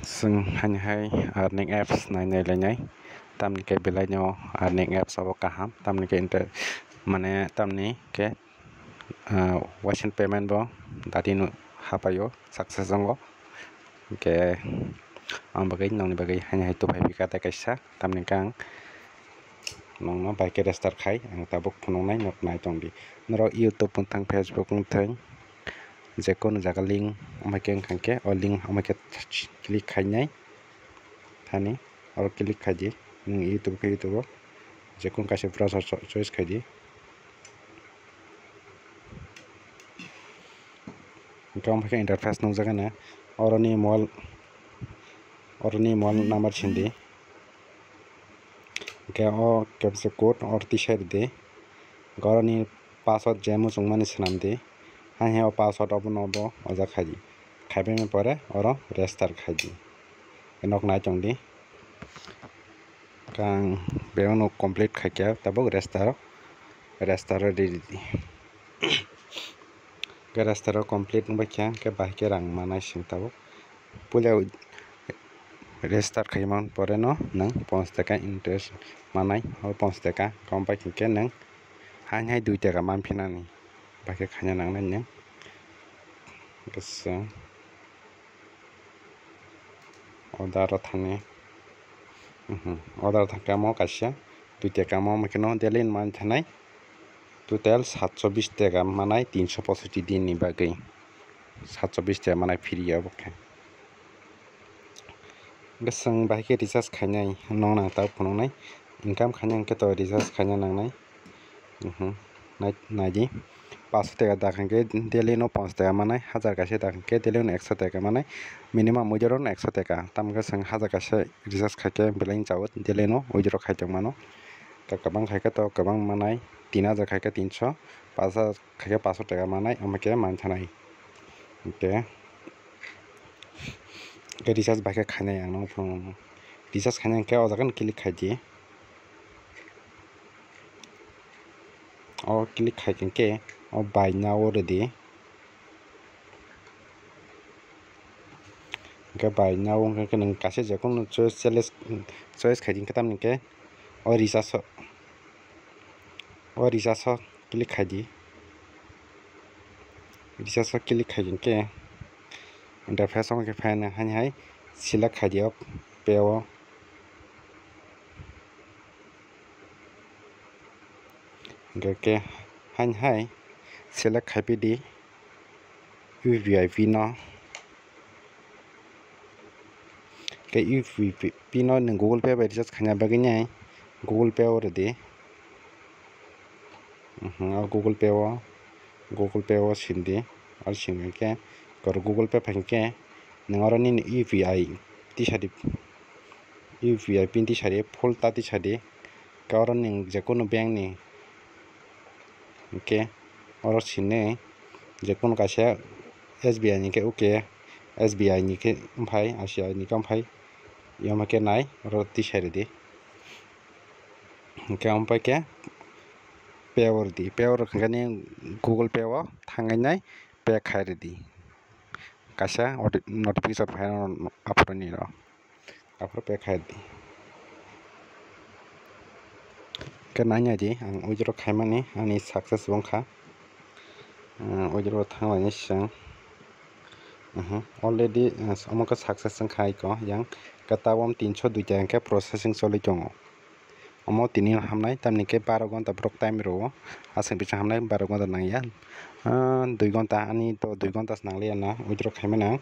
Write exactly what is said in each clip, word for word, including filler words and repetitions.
Chwng haini hai earning apps nai nai lainai, tamni khe belai no earning apps abo kaham, tamni khe inter-, mane tamni khe, ah, waising payment bo dati no hapai o success wngo. Hwnkhe ang bagwi nokni bagwi haini hai tuphai phi kha tei kaisa, tamni khe ang nokno bai khe register khai ang tabuk phunuknai, nok nai tong di. Norok YouTube wng thang, Facebook wng thang, je kono jaga link wngkha khe o link wngkha khe click khainai thani, oro click khai di. Nwng YouTube khe YouTube o je kono kaisa browser cho-, choice khai di. Hwnkhe omo khe interface nukjagano, oroni mobile, oroni mobile number sindi. Hwnkhe o captcha code oro tisai rwdi. Hwnkhe oroni password je muchungmani swnamdi. Haini hai o password obono bo oja khaidi. Khaibaini pore oro register khaidi. Nok nai tongdi. Khe ang bebak no complete khaikha, tabuk register o, register o ridi. Khe register o complete wngbaikha, khe bahai khe rang manai chwng tabuk. Puila register khaimani pore no nwng ponchash taka interest manai, o ponchash taka kom pai khe nwng haini hai dui taka manphinani bahai khe khaina nangnai nwng. Khe chwng Order o thani, mhm, order o thangkhe amo kaisa, twi teka amo, omo kheno daily manwi thanai, total satsho bish teka manai, tinsho posochi din ni bagwi satsho bish teka manai free obo khe. Hwnkhe chwng bahai khe recharge khainai, nokno ang tabuk phunuknai, income khaina hwnkhe to recharge khaina nangnai. Mhm. Nai, naidi. Paanch sho teka dakhan khe daily no paanch sho teka manai, hajar kaisa dakhan khe daily no ekso teka manai, minimum withdraw no ekso teka. Tamo khe chwng hajar kaisa recharge khai khe belai wng chao, daily no withdraw khai tong mano. Ka-, kwbang khai khe to kwbang manai, tin hajar khai khe tinsho, paanch hajar khai khe paanch sho teka manai, omo khe manthanai. Hwnkhe, hwnkhe recharge bai khe khainai ang no phunukgo. Recharge khaina hwnkhe o jaga no click khai di. O click khai khe o buy now o rwdi. Hwnkhe buy now wngkha khe nwng kaisa je kono choice select, choice khai di, hwnkhe tamni hwnkhe o recharge o, o recharge o click khai di. Recharge o click khai di hwnkhe interface o hwnkhe phai nang haini hai select khai di o pay o. Hwnkhe khe haini hai select khai phi di U P I pin no. Khe U P I pin no nwng Google Pay bai recharge khaina bagwi nai Google Pay o rwdi. Mhm, o Google Pay o, Google Pay o sindi, aro sindi khe Google Pay phai khe nwng oro nini U P I tisadi, U P I pin tisadi, full ta tisadi, khe oro nwng je kono bank ni hwnkhe oro sini je kono kaisa S B I ni khe okay, S B I ni khe wngphai, I C I ni khe wngphai, yoma khe nai oro tisai rwdi. Hwnkhe omo pai khe pay o rwdi, pay o rwkha khe nini Google Pay o thangwi nai pay khai rwdi. Kaisa oti-, notification phai rw aphuru ni rw, aphuru pay khai rwdi. Khe nai nai di, ang withdraw khaimani ani success wngkha. Withdraw thanglaini seng. Mhm, already, uh, omo khe success wngkha iko yang. Khe tabuk tinsho dui ta hwnkhe processing choli tongo. Omo tini hamnai, tamni khe baro gonta borok time rwo. Aswk bisa hamnai, baro gonta nangya. Ah, dui gonta, ani to dui gonta se nangliya na, withdraw khaimani ang,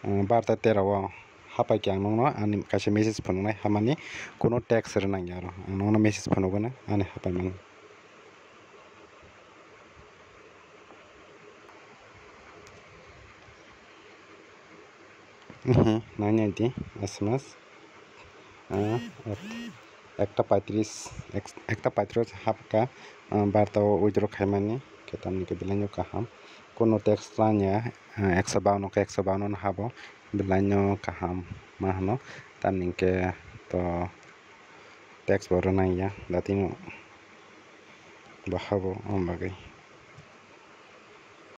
ah, barta tero o hapai khe ang nokno ani kaisa message phunuknai, hamani kuno text rw nangya aro. Ang nokno message phunukgwno ani hapaimani. Mhm, nai nai di, S M S. Ah, ek-, ekta paitris, ek-, ekta paitris hapkha, ah, barta o withdraw khaimani, khe tamni khe belai no kaham. Kuno tax rwya, ah, ekso bawan khe ekso bawan no habo, belai no kaham ma hano, tamni khe to tax bo rw nangya, datino bo habo, omo bagwi.